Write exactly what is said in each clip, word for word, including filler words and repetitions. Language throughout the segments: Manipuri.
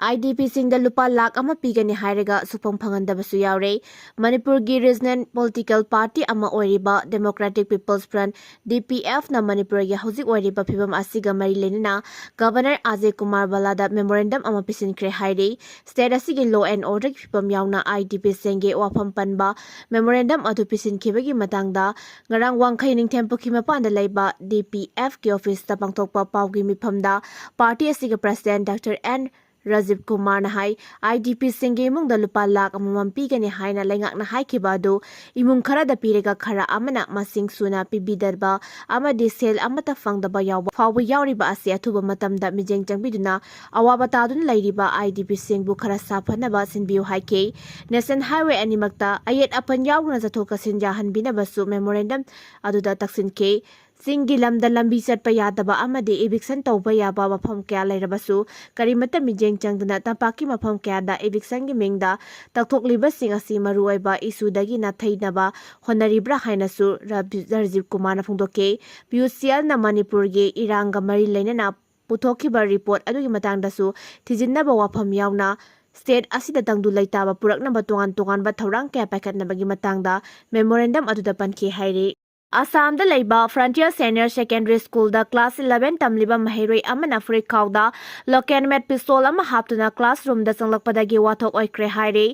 IDPꯁꯤꯡꯗ ꯂꯨꯄꯥ ꯂꯥꯈ ꯑꯃ ꯄꯤꯒꯅꯤ ꯍꯥꯏꯔꯒ ꯁꯨꯐꯪ ꯐꯪꯍꯟꯗꯕꯁꯨ ꯌꯥꯎꯔꯦ꯫ ꯃꯅꯤꯄꯨꯔꯒꯤ regional political party ꯑꯃ ꯑꯣꯏꯔꯤꯕ Democratic People's Front, DPFꯅ ꯃꯅꯤꯄꯨꯔꯒꯤ ꯍꯧꯖꯤꯛ ꯑꯣꯏꯔꯤꯕ ꯐꯤꯕꯝ ꯑꯁꯤꯒ ꯃꯔꯤ ꯂꯩꯅꯅ Governor ꯑꯖꯌ ꯀꯨꯃꯥꯔ ꯚꯜꯂꯥꯗ memorandum ꯑꯃ ꯄꯤꯁꯤꯟꯈ꯭ꯔꯦ ꯍꯥꯏꯔꯤ꯫ State ꯑꯁꯤꯒꯤ law and orderꯒꯤ ꯐꯤꯕꯝ ꯌꯥꯎꯅ IDPꯁꯤꯡꯒꯤ ꯋꯥꯐꯝ ꯄꯟꯕ memorandum ꯑꯗꯨ ꯄꯤꯁꯤꯟꯈꯤꯕꯒꯤ ꯃꯇꯥꯡꯗ ꯉꯔꯥꯡ ꯋꯥꯡꯈꯩ ꯅꯤꯡꯊꯦꯝ ꯄꯨꯈ꯭ꯔꯤ ꯃꯄꯥꯟꯗ ꯂꯩꯕ DPFꯀꯤ officeꯇ ꯄꯥꯡꯊꯣꯛꯄ ꯄꯥꯎꯒꯤ ꯃꯤꯐꯝꯗ party ꯑꯁꯤꯒꯤ president Doctor N ꯔꯥꯖꯤꯕ ꯀꯨꯃꯥꯔꯅ ꯍꯥꯏ, IDPꯁꯤꯡꯒꯤ ꯏꯃꯨꯡꯗ ꯂꯨꯄꯥ ꯂꯥꯈ ꯑꯃꯃꯝ ꯄꯤꯒꯅꯤ ꯍꯥꯏꯅ ꯂꯩꯉꯥꯛꯅ ꯍꯥꯏꯈꯤꯕ ꯑꯗꯨ ꯏꯃꯨꯡ ꯈꯔꯗ ꯄꯤꯔꯒ ꯈꯔ ꯑꯃꯅ ꯃꯁꯤꯡ ꯁꯨꯅ ꯄꯤꯕꯤꯗꯕ ꯑꯃꯗꯤ ꯁꯦꯜ ꯑꯃꯠꯇ ꯐꯪꯗꯕ ꯌꯥꯎꯕ ꯐꯥꯎꯕ ꯌꯥꯎꯔꯤꯕ ꯑꯁꯤ ꯑꯊꯨꯕ ꯃꯇꯝꯗ ꯃꯤꯠꯌꯦꯡ ꯆꯪꯕꯤꯗꯨꯅ ꯑꯋꯥꯕ ꯇꯥꯗꯨꯅ ꯂꯩꯔꯤꯕ IDPꯁꯤꯡꯕꯨ ꯈꯔ ꯁꯥꯐꯅꯕ ꯁꯤꯟꯕꯤꯌꯨ ꯍꯥꯏꯈꯤ꯫ National Highway ꯑꯅꯤꯃꯛꯇ ꯑꯌꯦꯠ ꯑꯄꯟ ꯌꯥꯎꯗꯅ ꯆꯠꯊꯣꯛ ꯆꯠꯁꯤꯟ ꯌꯥꯍꯟꯕꯤꯅꯕꯁꯨ memorandum ꯑꯗꯨꯗ ꯇꯛꯁꯤꯟꯈꯤ꯫ ꯆꯤꯡꯒꯤ ꯂꯝꯗ ꯂꯝꯕꯤ ꯆꯠꯄ ꯌꯥꯗꯕ ꯑꯃꯗꯤ eviction ꯇꯧꯕ ꯌꯥꯕ ꯃꯐꯝ ꯀꯌꯥ ꯂꯩꯔꯕꯁꯨ, ꯀꯔꯤꯃꯠꯇ ꯃꯤꯠꯌꯦꯡ ꯆꯪꯗꯅ ꯇꯝꯄꯥꯛꯀꯤ ꯃꯐꯝ ꯀꯌꯥꯗ evictionꯒꯤ ꯃꯤꯡꯗ ꯇꯛꯊꯣꯛꯂꯤꯕꯁꯤꯡ ꯑꯁꯤ ꯃꯔꯨꯑꯣꯏꯕ issueꯗꯒꯤ ꯅꯥꯊꯩꯅꯕ ꯍꯣꯠꯅꯔꯤꯕ꯭ꯔꯥ ꯍꯥꯏꯅꯁꯨ ꯔꯥ-, ꯔꯥꯖꯤꯕ ꯀꯨꯃꯥꯔꯅ ꯐꯣꯡꯗꯣꯛꯈꯤ꯫ PUCLꯅ ꯃꯅꯤꯄꯨꯔꯒꯤ ꯏꯔꯥꯡꯒ ꯃꯔꯤ ꯂꯩꯅꯅ ꯄꯨꯊꯣꯛꯈꯤꯕ report ꯑꯗꯨꯒꯤ ꯃꯇꯥꯡꯗꯁꯨ ꯊꯤꯖꯤꯟꯅꯕ ꯋꯥꯐꯝ ꯌꯥꯎꯅ state ꯑꯁꯤꯗ ꯇꯪꯗꯨ ꯂꯩꯇꯥꯕ ꯄꯨꯔꯛꯅꯕ ꯇꯣꯉꯥꯟ ꯇꯣꯉꯥꯟꯕ ꯊꯧꯔꯥꯡ ꯀꯌꯥ ꯄꯥꯏꯈꯠꯅꯕꯒꯤ ꯃꯇꯥꯡꯗ memorandum ꯑꯗꯨꯗ ꯄꯟꯈꯤ ꯍꯥꯏꯔꯤ꯫ ꯑꯁꯥꯝꯗ ꯂꯩꯕ Frontier Senior Secondary Schoolꯗ class eleven ꯇꯝꯂꯤꯕ ꯃꯍꯩꯔꯣꯏ ꯑꯃꯅ ꯐꯨꯔꯤꯠꯈꯥꯎꯗ local made pistol ꯑꯃ ꯍꯥꯞꯇꯨꯅ classroomꯗ ꯆꯪꯂꯛꯄꯗꯒꯤ ꯋꯥꯊꯣꯛ ꯑꯣꯏꯈ꯭ꯔꯦ ꯍꯥꯏꯔꯤ꯫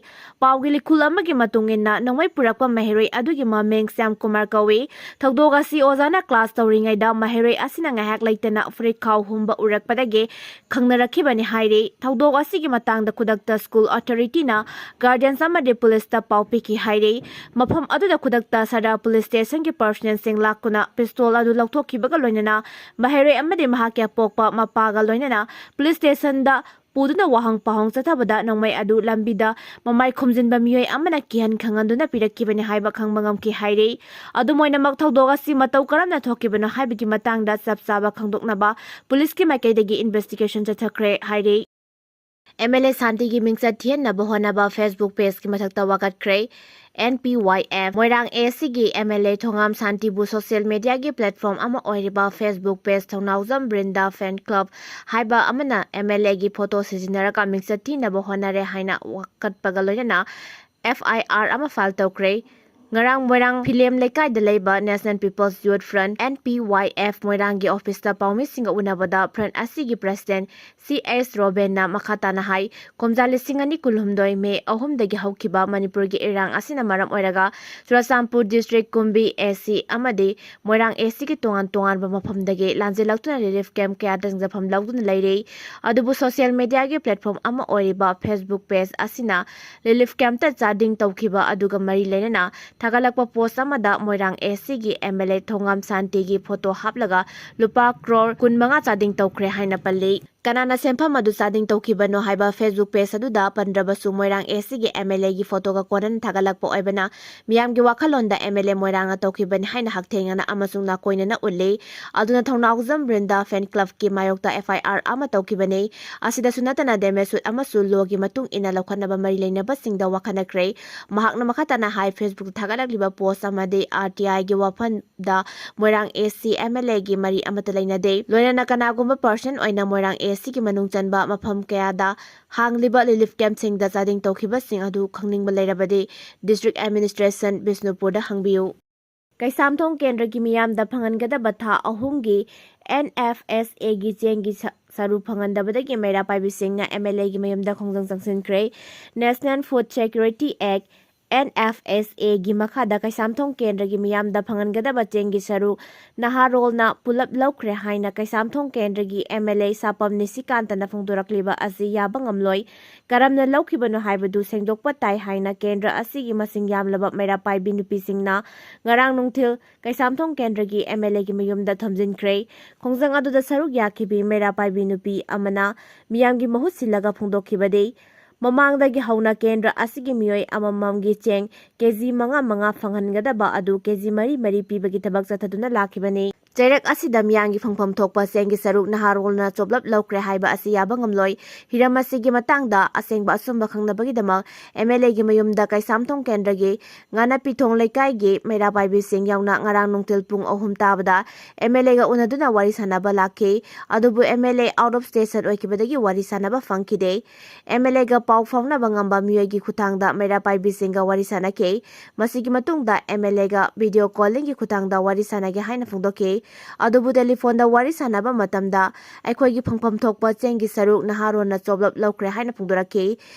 ꯄꯥꯎꯒꯤ ꯂꯤꯈꯨꯜ ꯑꯃꯒꯤ ꯃꯇꯨꯡ ꯏꯟꯅ, ꯅꯣꯡꯃꯩ ꯄꯨꯔꯛꯄ ꯃꯍꯩꯔꯣꯏ ꯑꯗꯨꯒꯤ ꯃꯃꯤꯡ ꯁ꯭ꯌꯥꯝ ꯀꯨꯃꯥꯔ ꯀꯧꯏ꯫ ꯊꯧꯗꯣꯛ ꯑꯁꯤ ꯑꯣꯖꯥꯅ class ꯇꯧꯔꯤꯉꯩꯗ ꯃꯍꯩꯔꯣꯏ ꯑꯁꯤꯅ ꯉꯥꯏꯍꯥꯛ ꯂꯩꯇꯅ ꯐꯨꯔꯤꯠꯈꯥꯎ ꯍꯨꯝꯕ ꯎꯔꯛꯄꯗꯒꯤ ꯈꯪꯅꯔꯛꯈꯤꯕꯅꯤ ꯍꯥꯏꯔꯤ꯫ ꯊꯧꯗꯣꯛ ꯑꯁꯤꯒꯤ ꯃꯇꯥꯡꯗ ꯈꯨꯗꯛꯇ school authorityꯅ guardians ꯑꯃꯗꯤ policeꯇ ꯄꯥꯎ ꯄꯤꯈꯤ ꯍꯥꯏꯔꯤ꯫ ꯃꯐꯝ ꯑꯗꯨꯗ ꯈꯨꯗꯛꯇ ꯁꯗꯥ police stationꯒꯤ personnelꯁꯤꯡ ꯂꯥꯛꯇꯨꯅ pistol ꯑꯗꯨ ꯂꯧꯊꯣꯛꯈꯤꯕꯒ ꯂꯣꯏꯅꯅ ꯃꯍꯩꯔꯣꯏ ꯑꯃꯗꯤ ꯃꯍꯥꯛꯀꯤ ꯑꯄꯣꯛꯄ ꯃꯄꯥꯒ ꯂꯣꯏꯅꯅ police stationꯗ ꯄꯨꯗꯨꯅ ꯋꯥꯍꯪ ꯄꯥꯎꯍꯪ ꯆꯠꯊꯕꯗ ꯅꯣꯡꯃꯩ ꯑꯗꯨ ꯂꯝꯕꯤꯗ ꯃꯃꯥꯏ ꯈꯨꯝꯖꯤꯟꯕ ꯃꯤꯑꯣꯏ ꯑꯃꯅ ꯀꯤꯍꯟ ꯈꯪꯍꯟꯗꯨꯅ ꯄꯤꯔꯛꯈꯤꯕꯅꯤ ꯍꯥꯏꯕ ꯈꯪꯕ ꯉꯝꯈꯤ ꯍꯥꯏꯔꯤ꯫ ꯑꯗꯨꯝ ꯑꯣꯏꯅꯃꯛ, ꯊꯧꯗꯣꯛ ꯑꯁꯤ ꯃꯇꯧ ꯀꯔꯝꯅ ꯊꯣꯛꯈꯤꯕꯅꯣ ꯍꯥꯏꯕꯒꯤ ꯃꯇꯥꯡꯗ ꯆꯞ ꯆꯥꯕ ꯈꯪꯗꯣꯛꯅꯕ policeꯀꯤ ꯃꯥꯏꯀꯩꯗꯒꯤ investigation ꯆꯠꯊꯈ꯭ꯔꯦ ꯍꯥꯏꯔꯤ꯫ MLA ꯁꯥꯟꯇꯤꯒꯤ ꯃꯤꯡꯆꯠ ꯊꯤꯍꯟꯅꯕ ꯍꯣꯠꯅꯕ Facebook pageꯀꯤ ꯃꯊꯛꯇ ꯋꯥꯀꯠꯈ꯭ꯔꯦ꯫ N P Y F Moirang A C ꯒꯤ M L A Thongam ꯁꯥꯟꯇꯤꯕꯨ social media ꯒꯤ platform ꯑꯃ ꯑꯣꯏꯔꯤꯕ Facebook page ꯊꯧꯅꯥꯎꯖꯝ ꯕ꯭ꯔꯤꯟꯗꯥ Fan Club ꯍꯥꯏꯕ ꯑꯃꯅ M L A ꯒꯤ photo ꯁꯤꯖꯤꯟꯅꯔꯒ ꯃꯤꯡꯆꯠ ꯊꯤꯅꯕ ꯍꯣꯠꯅꯔꯦ ꯍꯥꯏꯅ ꯋꯥꯀꯠꯄꯒ ꯂꯣꯏꯅꯅ F I R ꯑꯃ file ꯇꯧꯈ꯭ꯔꯦ꯫ ꯉꯔꯥꯡ ꯃꯣꯏꯔꯥꯡ ꯐꯤꯂꯦꯝ ꯂꯩꯀꯥꯏꯗ ꯂꯩꯕ National People's Youth Front, N P Y F, ꯃꯣꯏꯔꯥꯡꯒꯤ office ꯇ ꯄꯥꯎꯃꯤꯁꯤꯡꯒ ꯎꯅꯕꯗ front ꯑꯁꯤꯒꯤ president C S ꯔꯣꯕꯦꯟꯅ ꯃꯈꯥ ꯇꯥꯅ ꯍꯥꯏ, ꯀꯨꯝꯖꯥ ꯂꯤꯁꯤꯡ ꯑꯅꯤ ꯀꯨꯟꯍꯨꯝꯗꯣꯏ May ꯑꯍꯨꯝꯗꯒꯤ ꯍꯧꯈꯤꯕ ꯃꯅꯤꯄꯨꯔꯒꯤ ꯏꯔꯥꯡ ꯑꯁꯤꯅ ꯃꯔꯝ ꯑꯣꯏꯔꯒ ꯆꯨꯔꯆꯥꯟꯄꯨꯔ district, ꯀꯨꯝꯕꯤ A C ꯑꯃꯗꯤ ꯃꯣꯏꯔꯥꯡ A C ꯒꯤ ꯇꯣꯉꯥꯟ ꯇꯣꯉꯥꯟꯕ ꯃꯐꯝꯗꯒꯤ ꯂꯥꯟꯖꯦꯜ ꯂꯧꯗꯨꯅ relief camp ꯀꯌꯥꯗ ꯆꯪꯖꯐꯝ ꯂꯧꯗꯨꯅ ꯂꯩꯔꯤ꯫ ꯑꯗꯨꯕꯨ social media ꯒꯤ platform ꯑꯃ ꯑꯣꯏꯔꯤꯕ Facebook page ꯑꯁꯤꯅ relief camp ꯇ ꯆꯥꯗꯤꯡ ꯇꯧꯈꯤꯕ ꯑꯗꯨꯒ ꯃꯔꯤ ꯂꯩꯅꯅ ꯊꯥꯒꯠꯂꯛꯄ post ꯑꯃꯗ ꯃꯣꯏꯔꯥꯡ A C ꯒꯤ M L A ꯊꯣꯉꯥꯝ ꯁꯥꯟꯇꯤꯒꯤ photo ꯍꯥꯞꯂꯒ ꯂꯨꯄꯥ ꯀ꯭ꯔꯣꯔ ꯀꯨꯟꯃꯉꯥ ꯆꯥꯗꯤꯡ ꯇꯧꯈ꯭ꯔꯦ ꯍꯥꯏꯅ ꯄꯜꯂꯤ꯫ ꯀꯅꯥꯅ ꯁꯦꯟꯐꯝ ꯑꯗꯨ ꯆꯥꯗꯤꯡ ꯇꯧꯈꯤꯕꯅꯣ ꯍꯥꯏꯕ Facebook page ꯑꯗꯨꯗ ꯄꯟꯗ꯭ꯔꯕꯁꯨ, ꯃꯣꯏꯔꯥꯡ A C ꯒꯤ M L A ꯒꯤ photo ꯒ ꯀꯣꯟꯅꯅ ꯊꯥꯒꯠꯂꯛꯄ ꯑꯣꯏꯕꯅ ꯃꯤꯌꯥꯝꯒꯤ ꯋꯥꯈꯜꯂꯣꯟꯗ M L A ꯃꯣꯏꯔꯥꯡꯅ ꯇꯧꯈꯤꯕꯅꯤ ꯍꯥꯏꯅ ꯍꯛꯊꯦꯡꯅꯅ ꯑꯃꯁꯨꯡ ꯅꯥꯀꯣꯏꯅꯅ ꯎꯠꯂꯤ꯫ ꯑꯗꯨꯅ ꯊꯧꯅꯥꯎꯖꯝ ꯕ꯭ꯔꯤꯟꯗꯥ Fan Club ꯀꯤ ꯃꯥꯌꯣꯛꯇ F I R ꯑꯃ ꯇꯧꯈꯤꯕꯅꯤ꯫ ꯑꯁꯤꯗꯁꯨ ꯅꯠꯇꯅ damage suit ꯑꯃꯁꯨ law ꯒꯤ ꯃꯇꯨꯡ ꯏꯟꯅ ꯂꯧꯈꯠꯅꯕ ꯃꯔꯤ ꯂꯩꯅꯕꯁꯤꯡꯗ ꯋꯥꯈꯠꯅꯈ꯭ꯔꯦ꯫ ꯃꯍꯥꯛꯅ ꯃꯈꯥ ꯇꯥꯅ ꯍꯥꯏ, Facebook ꯇ ꯊꯥꯒꯠꯂꯛꯂꯤꯕ post ꯑꯃꯗꯤ R T I ꯒꯤ ꯋꯥꯐꯝꯗ ꯃꯣꯏꯔꯥꯡ A C M L A ꯒꯤ ꯃꯔꯤ ꯑꯃꯠꯇ ꯂꯩꯅꯗꯦ꯫ ꯂꯣꯏꯅꯅ ꯀꯅꯥꯒꯨꯝꯕ person ꯑꯣꯏꯅ ꯃꯣꯏꯔꯥꯡ A C ꯒꯤ ꯃꯅꯨꯡ ꯆꯟꯕ ꯃꯐꯝ ꯀꯌꯥꯗ ꯍꯥꯡꯂꯤꯕ relief camp ꯁꯤꯡꯗ ꯆꯥꯗꯤꯡ ꯇꯧꯈꯤꯕꯁꯤꯡ ꯑꯗꯨ ꯈꯪꯅꯤꯡꯕ ꯂꯩꯔꯕꯗꯤ District Administration ꯕꯤꯁꯅꯨꯄꯨꯔꯗ ꯍꯪꯕꯤꯌꯨ꯫ ꯀꯩꯁꯥꯝꯊꯣꯡ ꯀꯦꯟꯗ꯭ꯔꯒꯤ ꯃꯤꯌꯥꯝꯗ ꯐꯪꯍꯟꯒꯗꯕ ꯊꯥ ꯑꯍꯨꯝꯒꯤ N F S A ꯒꯤ ꯆꯦꯡꯒꯤ ꯁ-, ꯁꯔꯨꯛ ꯐꯪꯍꯟꯗꯕꯗꯒꯤ ꯃꯩꯔꯥ ꯄꯥꯏꯕꯤꯁꯤꯡꯅ M L A ꯒꯤ ꯃꯌꯨꯝꯗ ꯈꯣꯡꯖꯪ ꯆꯪꯁꯤꯟꯈ꯭ꯔꯦ꯫ National Food Security Act, N F S A ꯒꯤ ꯃꯈꯥꯗ ꯀꯩꯁꯥꯝꯊꯣꯡ ꯀꯦꯟꯗ꯭ꯔꯒꯤ ꯃꯤꯌꯥꯝꯗ ꯐꯪꯍꯟꯒꯗꯕ ꯆꯦꯡꯒꯤ ꯁꯔꯨꯛ ꯅꯍꯥꯔꯣꯜꯅ ꯄꯨꯂꯞ ꯂꯧꯈ꯭ꯔꯦ ꯍꯥꯏꯅ ꯀꯩꯁꯥꯝꯊꯣꯡ ꯀꯦꯟꯗ꯭ꯔꯒꯤ M L A ꯁꯥꯄꯝ ꯅꯤꯁꯤꯀꯥꯟꯇꯅ ꯐꯣꯡꯗꯣꯔꯛꯂꯤꯕ ꯑꯁꯤ ꯌꯥꯕ ꯉꯝꯂꯣꯏ꯫ ꯀꯔꯝꯅ ꯂꯧꯈꯤꯕꯅꯣ ꯍꯥꯏꯕꯗꯨ ꯁꯦꯡꯗꯣꯛꯄ ꯇꯥꯏ ꯍꯥꯏꯅ ꯀꯦꯟꯗ꯭ꯔ ꯑꯁꯤꯒꯤ ꯃꯁꯤꯡ ꯌꯥꯝꯂꯕ ꯃꯩꯔꯥ ꯄꯥꯏꯕꯤ ꯅꯨꯄꯤꯁꯤꯡꯅ ꯉꯔꯥꯡ ꯅꯨꯡꯊꯤꯜ ꯀꯩꯁꯥꯝꯊꯣꯡ ꯀꯦꯟꯗ꯭ꯔꯒꯤ M L A ꯒꯤ ꯃꯌꯨꯝꯗ ꯊꯣꯝꯖꯤꯟꯈ꯭ꯔꯦ꯫ ꯈꯣꯡꯖꯪ ꯑꯗꯨꯗ ꯁꯔꯨꯛ ꯌꯥꯈꯤꯕꯤ ꯃꯩꯔꯥ ꯄꯥꯏꯕꯤ ꯅꯨꯄꯤ ꯑꯃꯅ ꯃꯤꯌꯥꯝꯒꯤ ꯃꯍꯨꯠ ꯁꯤꯜꯂꯒ ꯐꯣꯡꯗꯣꯛꯈꯤꯕꯗꯤ, ꯃꯃꯥꯡꯗꯒꯤ ꯍꯧꯅ ꯀꯦꯟꯗ꯭ꯔ ꯑꯁꯤꯒꯤ ꯃꯤꯑꯣꯏ ꯑꯃꯃꯝꯒꯤ ꯆꯦꯡ K G ꯃꯉꯥ ꯃꯉꯥ ꯐꯪꯍꯟꯒꯗꯕ ꯑꯗꯨ K G ꯃꯔꯤ ꯃꯔꯤ ꯄꯤꯕꯒꯤ ꯊꯕꯛ ꯆꯠꯊꯗꯨꯅ ꯂꯥꯛꯈꯤꯕꯅꯤ꯫ ꯆꯩꯔꯛ ꯑꯁꯤꯗ ꯃꯤꯌꯥꯝꯒꯤ ꯐꯪꯐꯝ ꯊꯣꯛꯄ ꯆꯦꯡꯒꯤ ꯁꯔꯨꯛ ꯅꯍꯥꯔꯣꯜꯅ ꯆꯣꯞꯂꯞ ꯂꯧꯈ꯭ꯔꯦ ꯍꯥꯏꯕ ꯑꯁꯤ ꯌꯥꯕ ꯉꯝꯂꯣꯏ꯫ ꯍꯤꯔꯝ ꯑꯁꯤꯒꯤ ꯃꯇꯥꯡꯗ ꯑꯁꯦꯡꯕ ꯑꯆꯨꯝꯕ ꯈꯪꯅꯕꯒꯤꯗꯃꯛ MLAꯒꯤ ꯃꯌꯨꯝꯗ ꯀꯩꯁꯥꯝꯊꯣꯡ ꯀꯦꯟꯗ꯭ꯔꯒꯤ ꯉꯥꯅꯄꯤꯊꯣꯡ ꯂꯩꯀꯥꯏꯒꯤ ꯃꯩꯔꯥ ꯄꯥꯏꯕꯤꯁꯤꯡ ꯌꯥꯎꯅ ꯉꯔꯥꯡ ꯅꯨꯡꯊꯤꯜ ꯄꯨꯡ ꯑꯍꯨꯝ ꯇꯥꯕꯗ MLAꯒ ꯎꯅꯗꯨꯅ ꯋꯥꯔꯤ ꯁꯥꯟꯅꯕ ꯂꯥꯛꯈꯤ꯫ ꯑꯗꯨꯕꯨ MLA out of station ꯑꯣꯏꯈꯤꯕꯗꯒꯤ ꯋꯥꯔꯤ ꯁꯥꯟꯅꯕ ꯐꯪꯈꯤꯗꯦ꯫ MLAꯒ ꯄꯥꯎ ꯐꯥꯎꯅꯕ ꯉꯝꯕ ꯃꯤꯑꯣꯏꯒꯤ ꯈꯨꯠꯊꯥꯡꯗ ꯃꯩꯔꯥ ꯄꯥꯏꯕꯤꯁꯤꯡꯒ ꯋꯥꯔꯤ ꯁꯥꯟꯅꯈꯤ꯫ ꯃꯁꯤꯒꯤ ꯃꯇꯨꯡꯗ MLAꯒ video callingꯒꯤ ꯈꯨꯠꯊꯥꯡꯗ ꯋꯥꯔꯤ ꯁꯥꯟꯅꯒꯦ ꯍꯥꯏꯅ ꯐꯣꯡꯗꯣꯛꯈꯤ꯫ ꯑꯗꯨꯕꯨ telephoneꯗ ꯋꯥꯔꯤ ꯁꯥꯟꯅꯕ ꯃꯇꯝꯗ ꯑꯩꯈꯣꯏꯒꯤ ꯐꯪꯐꯝ ꯊꯣꯛꯄ ꯆꯦꯡꯒꯤ ꯁꯔꯨꯛ ꯅꯍꯥꯔꯣꯟꯅ ꯆꯣꯞꯂꯞ ꯂꯧꯈ꯭ꯔꯦ ꯍꯥꯏꯅ ꯐꯣꯡꯗꯣꯔꯛꯈꯤ꯫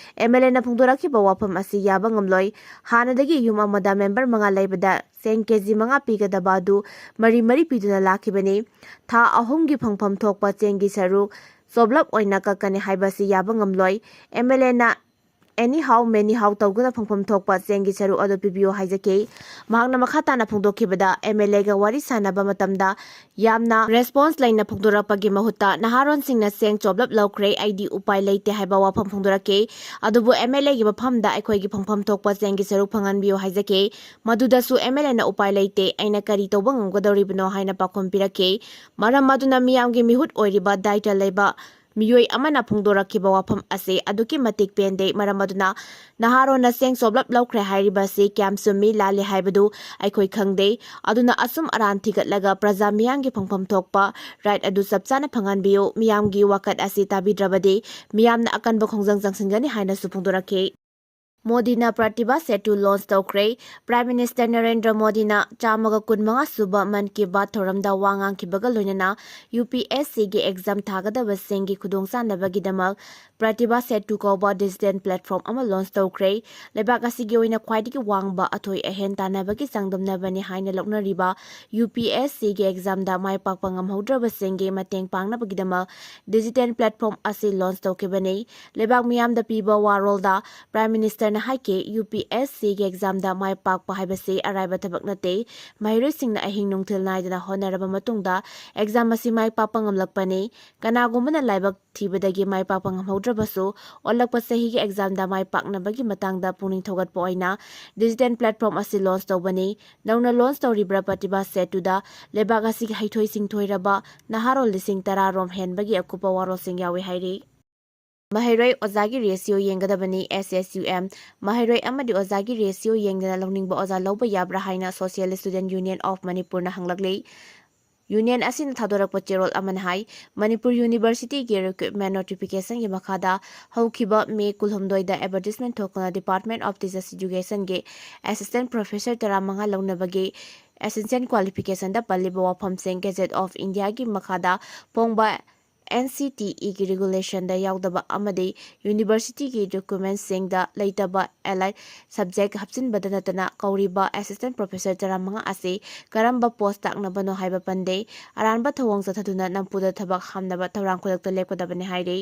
MLAꯅ ꯐꯣꯡꯗꯣꯔꯛꯈꯤꯕ ꯋꯥꯐꯝ ꯑꯁꯤ ꯌꯥꯕ ꯉꯝꯂꯣꯏ꯫ ꯍꯥꯟꯅꯗꯒꯤ ꯌꯨꯝ ꯑꯃꯗ member ꯃꯉꯥ ꯂꯩꯕꯗ ꯆꯦꯡ KG ꯃꯉꯥ ꯄꯤꯒꯗꯕ ꯑꯗꯨ ꯃꯔꯤ ꯃꯔꯤ ꯄꯤꯗꯨꯅ ꯂꯥꯛꯈꯤꯕꯅꯤ꯫ ꯊꯥ ꯑꯍꯨꯝꯒꯤ ꯐꯪꯐꯝ ꯊꯣꯛꯄ ꯆꯦꯡꯒꯤ ꯁꯔꯨꯛ ꯆꯣꯞꯂꯞ ꯑꯣꯏꯅ ꯀꯛꯀꯅꯤ ꯍꯥꯏꯕꯁꯤ ꯌꯥꯕ ꯉꯝꯂꯣꯏ꯫ MLAꯅ anyhow manyhow ꯇꯧꯗꯨꯅ ꯐꯪꯐꯝ ꯊꯣꯛꯄ ꯆꯦꯡꯒꯤ ꯁꯔꯨꯛ ꯑꯗꯨ ꯄꯤꯕꯤꯌꯨ ꯍꯥꯏꯖꯈꯤ꯫ ꯃꯍꯥꯛꯅ ꯃꯈꯥ ꯇꯥꯅ ꯐꯣꯡꯗꯣꯛꯈꯤꯕꯗ, MLAꯒ ꯋꯥꯔꯤ ꯁꯥꯟꯅꯕ ꯃꯇꯝꯗ ꯌꯥꯝꯅ response ꯂꯩꯅ ꯐꯣꯡꯗꯣꯔꯛꯄꯒꯤ ꯃꯍꯨꯠꯇ ꯅꯍꯥꯔꯣꯟꯁꯤꯡꯅ ꯆꯦꯡ ꯆꯣꯞꯂꯞ ꯂꯧꯈ꯭ꯔꯦ, ꯑꯩꯗꯤ ꯎꯄꯥꯏ ꯂꯩꯇꯦ ꯍꯥꯏꯕ ꯋꯥꯐꯝ ꯐꯣꯡꯗꯣꯔꯛꯈꯤ꯫ ꯑꯗꯨꯕꯨ MLAꯒꯤ ꯃꯐꯝꯗ ꯑꯩꯈꯣꯏꯒꯤ ꯐꯪꯐꯝ ꯊꯣꯛꯄ ꯆꯦꯡꯒꯤ ꯁꯔꯨꯛ ꯐꯪꯍꯟꯕꯤꯌꯨ ꯍꯥꯏꯖꯈꯤ꯫ ꯃꯗꯨꯗꯁꯨ MLAꯅ ꯎꯄꯥꯏ ꯂꯩꯇꯦ, ꯑꯩꯅ ꯀꯔꯤ ꯇꯧꯕ ꯉꯝꯒꯗꯧꯔꯤꯕꯅꯣ ꯍꯥꯏꯅ ꯄꯥꯎꯈꯨꯝ ꯄꯤꯔꯛꯈꯤ꯫ ꯃꯔꯝ ꯑꯗꯨꯅ ꯃꯤꯌꯥꯝꯒꯤ ꯃꯤꯍꯨꯠ ꯑꯣꯏꯔꯤꯕ ꯗꯥꯏꯇ ꯂꯩꯕ ꯃꯤꯑꯣꯏ ꯑꯃꯅ ꯐꯣꯡꯗꯣꯔꯛꯈꯤꯕ ꯋꯥꯐꯝ ꯑꯁꯤ ꯑꯗꯨꯛꯀꯤ ꯃꯇꯤꯛ ꯄꯦꯟꯗꯦ꯫ ꯃꯔꯝ ꯑꯗꯨꯅ ꯅꯍꯥꯔꯣꯟꯅ ꯆꯦꯡ ꯆꯣꯞꯂꯞ ꯂꯧꯈ꯭ꯔꯦ ꯍꯥꯏꯔꯤꯕ ꯑꯁꯤ ꯀꯌꯥꯝ ꯆꯨꯝꯃꯤ ꯂꯥꯜꯂꯤ ꯍꯥꯏꯕꯗꯨ ꯑꯩꯈꯣꯏ ꯈꯪꯗꯦ꯫ ꯑꯗꯨꯅ ꯑꯆꯨꯝ ꯑꯔꯥꯟ ꯊꯤꯒꯠꯂꯒ ꯄ꯭ꯔꯖꯥ ꯃꯤꯌꯥꯝꯒꯤ ꯐꯪꯐꯝ ꯊꯣꯛꯄ right ꯑꯗꯨ ꯆꯞ ꯆꯥꯅ ꯐꯪꯍꯟꯕꯤꯌꯨ꯫ ꯃꯤꯌꯥꯝꯒꯤ ꯋꯥꯀꯠ ꯑꯁꯤ ꯇꯥꯕꯤꯗ꯭ꯔꯕꯗꯤ ꯃꯤꯌꯥꯝꯅ ꯑꯀꯟꯕ ꯈꯣꯡꯖꯪ ꯆꯪꯁꯤꯟꯒꯅꯤ ꯍꯥꯏꯅꯁꯨ ꯐꯣꯡꯗꯣꯔꯛꯈꯤ꯫ ꯃꯣꯗꯤꯅ Pratibha Setu launch ꯇꯧꯈ꯭ꯔꯦ꯫ Prime Minister ꯅꯔꯦꯟꯗ꯭ꯔ ꯃꯣꯗꯤꯅ ꯆꯥꯝꯃꯒ ꯀꯨꯟꯃꯉꯥ ꯁꯨꯕ ꯃꯟ ꯀꯤ ꯕꯥꯠ ꯊꯧꯔꯝꯗ ꯋꯥ ꯉꯥꯡꯈꯤꯕꯒ ꯂꯣꯏꯅꯅ UPSCꯒꯤ exam ꯊꯥꯒꯗꯕꯁꯤꯡꯒꯤ ꯈꯨꯗꯣꯡꯆꯥꯅꯕꯒꯤꯗꯃꯛ Pratibha Setu ꯀꯧꯕ digital platform ꯑꯃ launch ꯇꯧꯈ꯭ꯔꯦ꯫ ꯂꯩꯕꯥꯛ ꯑꯁꯤꯒꯤ ꯑꯣꯏꯅ ꯈ꯭ꯋꯥꯏꯗꯒꯤ ꯋꯥꯡꯕ ꯑꯊꯣꯏ ꯑꯍꯦꯟ ꯇꯥꯟꯅꯕꯒꯤ ꯆꯥꯡꯗꯝꯅꯕꯅꯤ ꯍꯥꯏꯅ ꯂꯧꯅꯔꯤꯕ UPSCꯒꯤ examꯗ ꯃꯥꯏ ꯄꯥꯛꯄ ꯉꯝꯍꯧꯗ꯭ꯔꯕꯁꯤꯡꯒꯤ ꯃꯇꯦꯡ ꯄꯥꯡꯅꯕꯒꯤꯗꯃꯛ digital platform ꯑꯁꯤ launch ꯇꯧꯈꯤꯕꯅꯤ꯫ ꯂꯩꯕꯥꯛ ꯃꯤꯌꯥꯝꯗ ꯄꯤꯕ ꯋꯥꯔꯣꯜꯗ Prime Minister ꯅꯍꯥꯛꯀꯤ UPSCꯒꯤ examꯗ ꯃꯥꯏ ꯄꯥꯛꯄ ꯍꯥꯏꯕꯁꯤ ꯑꯔꯥꯏꯕ ꯊꯕꯛ ꯅꯠꯇꯦ꯫ ꯃꯍꯩꯔꯣꯏꯁꯤꯡꯅ ꯑꯍꯤꯡ ꯅꯨꯡꯊꯤꯜ ꯅꯥꯏꯗꯅ ꯍꯣꯠꯅꯔꯕ ꯃꯇꯨꯡꯗ exam ꯑꯁꯤ ꯃꯥꯏ ꯄꯥꯛꯄ ꯉꯝꯂꯛꯄꯅꯤ꯫ ꯀꯅꯥꯒꯨꯝꯕꯅ ꯂꯥꯏꯕꯛ ꯊꯤꯕꯗꯒꯤ ꯃꯥꯏ ꯄꯥꯛꯄ ꯉꯝꯍꯧꯗ꯭ꯔꯕꯁꯨ, ꯑꯣꯜꯂꯛꯄ ꯆꯍꯤꯒꯤ examꯗ ꯃꯥꯏ ꯄꯥꯛꯅꯕꯒꯤ ꯃꯇꯥꯡꯗ ꯄꯨꯛꯅꯤꯡ ꯊꯧꯒꯠꯄ ꯑꯣꯏꯅ digital platform ꯑꯁꯤ launch ꯇꯧꯕꯅꯤ꯫ ꯅꯧꯅ launch ꯇꯧꯔꯤꯕ ꯄ꯭ꯔꯇꯤꯚꯥ ꯁꯦꯇꯨꯗ ꯂꯩꯕꯥꯛ ꯑꯁꯤꯒꯤ ꯍꯩꯊꯣꯏ ꯁꯤꯡꯊꯣꯏꯔꯕ ꯅꯍꯥꯔꯣꯜ ꯂꯤꯁꯤꯡ ꯇꯔꯥ ꯔꯣꯝ ꯍꯦꯟꯕꯒꯤ ꯑꯀꯨꯞꯄ ꯋꯥꯔꯣꯜꯁꯤꯡ ꯌꯥꯎꯏ ꯍꯥꯏꯔꯤ꯫ ꯃꯍꯩꯔꯣꯏ ꯑꯣꯖꯥꯒꯤ ratio ꯌꯦꯡꯒꯗꯕꯅꯤ, SSUM꯫ ꯃꯍꯩꯔꯣꯏ ꯑꯃꯗꯤ ꯑꯣꯖꯥꯒꯤ ratio ꯌꯦꯡꯗꯅ ꯂꯧꯅꯤꯡꯕ ꯑꯣꯖꯥ ꯂꯧꯕ ꯌꯥꯕ꯭ꯔꯥ ꯍꯥꯏꯅ Socialist Student Union of Manipurꯅ ꯍꯪꯂꯛꯂꯤ꯫ Union ꯑꯁꯤꯅ ꯊꯥꯗꯣꯔꯛꯄ ꯆꯦꯔꯣꯜ ꯑꯃꯅ ꯍꯥꯏ, ꯃꯅꯤꯄꯨꯔ Universityꯒꯤ recruitment notificationꯒꯤ ꯃꯈꯥꯗ ꯍꯧꯈꯤꯕ May ꯀꯨꯟꯍꯨꯝꯗꯣꯏꯗ advertisement ꯊꯣꯛꯇꯨꯅ Department of Teachers Educationꯒꯤ assistant professor ꯇꯔꯥꯃꯉꯥ ꯂꯧꯅꯕꯒꯤ essential qualificationꯗ ꯄꯜꯂꯤꯕ ꯋꯥꯐꯝꯁꯤꯡ Gazette of Indiaꯒꯤ ꯃꯈꯥꯗ ꯐꯣꯡꯕ NCTEꯒꯤ regulationꯗ ꯌꯥꯎꯗꯕ ꯑꯃꯗꯤ universityꯒꯤ documentꯁꯤꯡꯗ ꯂꯩꯇꯕ allied subject ꯍꯥꯞꯆꯤꯟꯕꯗ ꯅꯠꯇꯅ ꯀꯧꯔꯤꯕ assistant professor ꯇꯔꯥꯃꯉꯥ ꯑꯁꯤ ꯀꯔꯝꯕ post ꯇꯥꯛꯅꯕꯅꯣ ꯍꯥꯏꯕ ꯄꯟꯗꯦ꯫ ꯑꯔꯥꯟꯕ ꯊꯧꯑꯣꯡ ꯆꯠꯊꯗꯨꯅ ꯅꯝꯐꯨꯗ ꯊꯕꯛ ꯍꯥꯞꯅꯕ ꯊꯧꯔꯥꯡ ꯈꯨꯗꯛꯇ ꯂꯦꯞꯀꯗꯕꯅꯤ ꯍꯥꯏꯔꯤ꯫